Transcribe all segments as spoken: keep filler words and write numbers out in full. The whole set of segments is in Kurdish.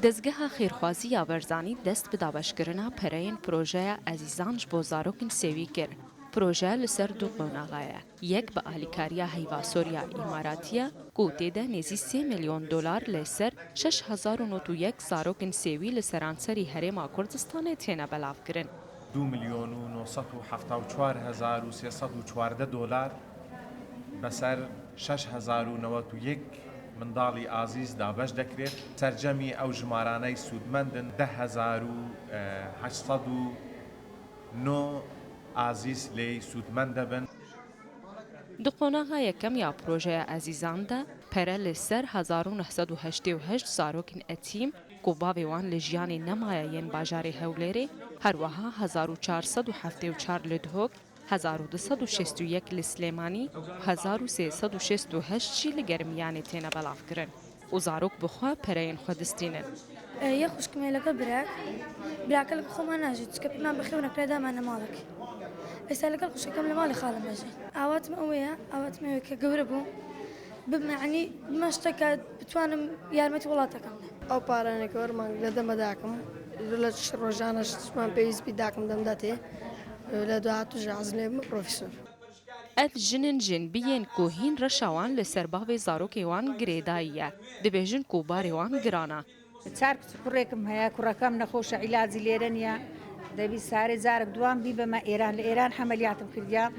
Dezgeha Xêrxwazî ya Barzanî dest bi dabeşkirina pereyên projeya Ezîzan ji bo zarokên sêwî kir. Proje li ser du qonaxa ye. Yek bi alîkariya Heyvasoriya Îmaratî ye ku tê de nêzî sê milyon dolar li ser şeş hezar û nod û yek zarokên sêwî li seranserî Herêma Kurdistanê têne belavkirin. Du milyon û nod û hefta û çar hezar û sê sed û çardeh dolar beser şeş hezar û newed û yek mindalî azîz dabeş dekirêt. Sercemî ew jimaraney sûdmend in, deh hezar û heşt sed û nod azîz lê sûdmend dibin. Di qonaxa yekem ya projeya Ezîzan de pere li ser hezar û neh sed û heştê û heşt zarokên etîm ku bavê wan li jiyanê nemaye yên bajarê Hewlêrê, her wiha hezar û çar sed û heftê û çar li Duhok, hezar û du sed û şêst û yek li Silêmanî û hezar û sê sed û şêst û heşt jî li Germiyanê têne belavkirin û zarok bi xwe pereyên xwe distînin. E, yek xwişkê me lege birek, birake lege xwe me najî, çike pî me bixê û nekre de me ne malek. Êsta lege xwişkeke me li malê xalê me jî. Awat me ew ê ye, awat me ew ê ke gewre bû. Bime, yanî, bime şteke bitwanim yarmetî welateke bim. Ew paranê ku man li deme dakim, li rojane ji man pêwîst bî dakim dem de tê. Li dahatû jî ez lê bime profesor. Ev jin in jin bî yên ku hîn reşa wan li ser bavê zarokê wan girêdayî ye. Dibêjin ku barê wan giran e. Çar kûçik kurêkim heye, kureka min nexweş e, îlacî lêre niye. Debî sarê carek duwan bî bime Êran. Li Êran hemeliyatim kirdiya.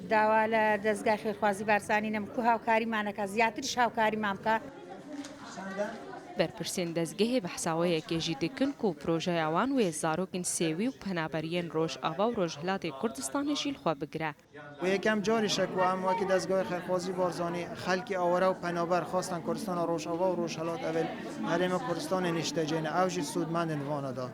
Dawa li dezgeh xêrxwazî Barzanî ne min ku hawkarî man neke, ziyadtir jî hawkarî man bike. Berpirsên dezgehê behsa wê yekê jî dikin ku projeya wan wê zarokên sêwî û penaberiyên Rojava û Rojhilatê Kurdistanê jî li xwe bigire. Wê yekem carîş e ku em wekî Dezgehê Xêrxwazî Barzanî xelkê aware û penaber xwestin Kurdistana Rojava û Rojhilat, ev ê Herêma Kurdistanê niştecêne, ew jî sûdmend in vana de.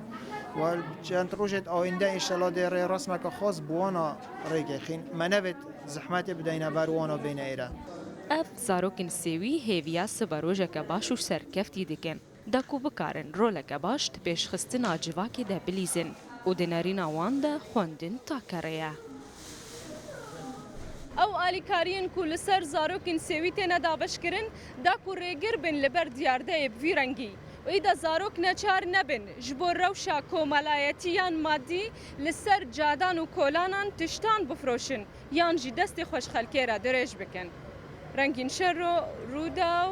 Û çend rojêt ayînde înşela dê rê resmeke xas bi wana rêkê xin. Me nevêt zehmetê bideyne ber wana bêne êre. Ev zarokên sêwî hêviya siberojeke baş û serkeftî dikin. Da ku bikarin roleke baş di pêşxistina civakê de bilîzin û di nerîna wan de xwendin takerê ye. Ew alîkariyên ku li ser zarokên sêwî têne dabeşkirin, da ku rêgir bin li ber diyardeyê bi vî rengî û îda zarok neçar nebin ji bo rewşa komelayetî yan madî li ser cadan û kolanan tiştan bifroşin yan jî destê xwe ji xelkê re dirêj bikin. Rengîn Şero, Rûdaw,